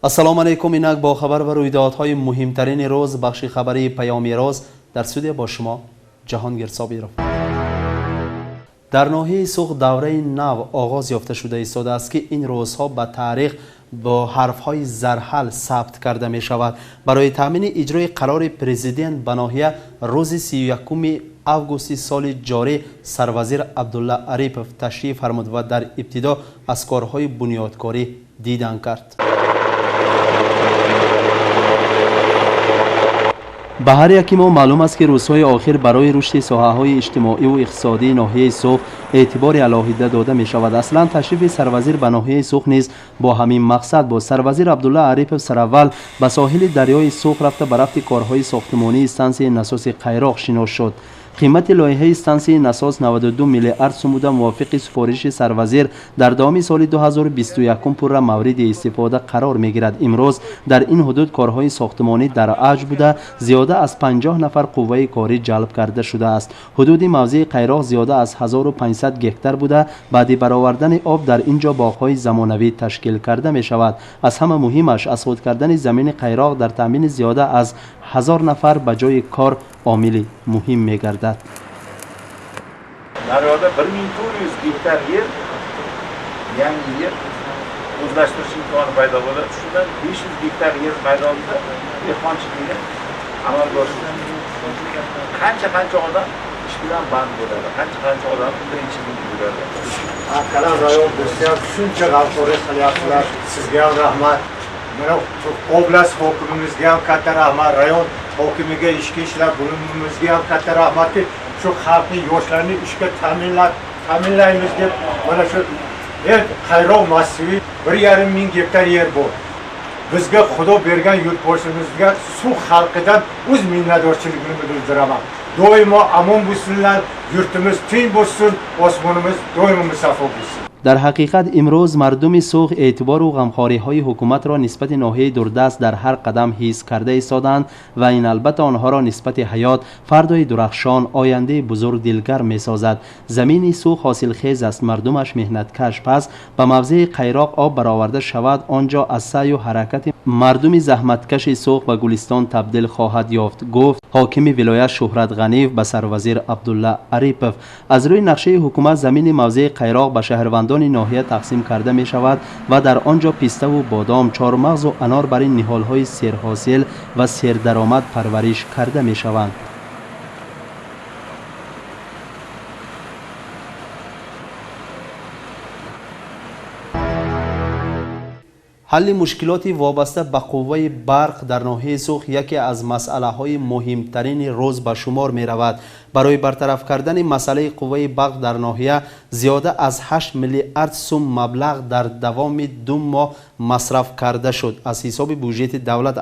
Ассалому алайкум. Инак бо хабар ва рӯйдодҳои муҳимтарини рӯз, бахши хабарии Паёми рӯз, дар студия бо шумо Ҷаҳонгир Собиров. Дар ноҳияи Суғд давраи нав оғоз ёфта шуда истодааст, ки ин рӯзҳо ба таърих бо ҳарфҳои зарҳал сабт карда мешавад. Барои таъмини иҷрои қарори президент ба ноҳия рӯзи 31 августи соли ҷорӣ сарвазир Абдулла Арипов ташриф фармуд ва дар ибтидо аз корҳои бунёдкорӣ дидан кард. Ба ҳар яки мо маълум аст, ки рӯзҳои охир барои рушди соҳаҳои иҷтимоиву иқтисодии ноҳияи Суғд эътибори алоҳида дода мешавад. Аслан ташрифи сарвазир ба ноҳияи Суғд низ бо ҳамин мақсад буд. Сарвазир Абдулла Арипов сараввал ба соҳили дарёи Суғд рафта, ба рафти корҳои сохтмонии стансияи насоси Қайроқ шинос шуд. Қимати лоиҳаи стансияи насос 92 миллиард сум буда, мувофиқи супориши сарвазир дар давоми соли 2021 пурра мавриди истифода қарор мегирад. Имрӯз дар ин ҳудуд корҳои сохтмонӣ дар авҷ буда, зиёда аз 50 нафар қувваи корӣ ҷалб карда шудааст. Ҳудуди мавзеи Қайроқ зиёда аз 1500 гектар буда, баъди баровардани об дар ин ҷо боғҳои замонавӣ ташкил карда мешавад. Аз ҳама муҳимаш, аз худ кардани замини Қайроқ дар таъмини зиёда аз 1000 нафар ба ҷои кор омили муҳим мегардад. Daryoda 1400 gektar yer, yangi yer o'zlashtirish imkoni paydo bo'ladi. Shundan 500 gektar yer maydonida dehqonchilikni amalga oshirish. Qancha qancha odam ish bilan band bo'ladi, qancha qancha odam tirikchilik yuradi. Akalar, rayon bo'lsa ham shuncha g'amxo'rlik qilyapsizlar, sizga ham rahmat. Mana oblast hokimimizga ham katta rahmat, rayon hokimiga, ichki ishlar bo'limimizga ham katta rahmatki, shu xalqni, yoshlarni ishga ta'minlaymiz deb mana shu Qayroq massivi 1500 gektar yer bor. Bizga Xudo bergan yurtboshimizga Sug' xalqidan o'z minnatdorchiligimni bildiraman. Doimo omon bo'lsinlar, yurtimiz tinch bo'lsin, osmonimiz doimo musaffo bo'lsin. Дар ҳақиқат, имрӯз мардуми Суғд эътибору ғамхориҳои ҳукуматро нисбати ноҳияи дурдаст дар ҳар қадам ҳис карда истоданд ва ин албатта онҳоро нисбати ҳаёт, фардои дурахшон, ояндаи бузург дилгарм месозад. Замини Суғд ҳосилхез аст, мардумаш меҳнаткаш. Пас ба мавзеи Қайроқ об бароварда шавад, он ҷо аз саъю ҳаракати мардуми заҳматкаши Суғд ба гулистон табдил хоҳад ёфт, гуфт ҳокими вилоят Шӯҳрат Ғаниев ба сарвазир Абдулла Арипов. Аз рӯи нақшаи ҳукумат замини мавзеи Қайроқ ба шаҳрвандони ноҳия тақсим карда мешавад ва дар он ҷо пиставу бодом, чормағзу анор бар ин ниҳолҳои серҳосил ва сердаромад парвариш карда мешаванд. Ҳалли мушкилоти вобаста ба қувваи барқ дар ноҳияи Суғд яке аз масъалаҳои муҳимтарини рӯз ба шумор меравад. Барои бартараф кардани масъалаи қувваи барқ дар ноҳия зиёда аз 8 миллиард сум маблағ дар давоми 2 моҳ масраф карда шуд аз ҳисоби буҷети давлат.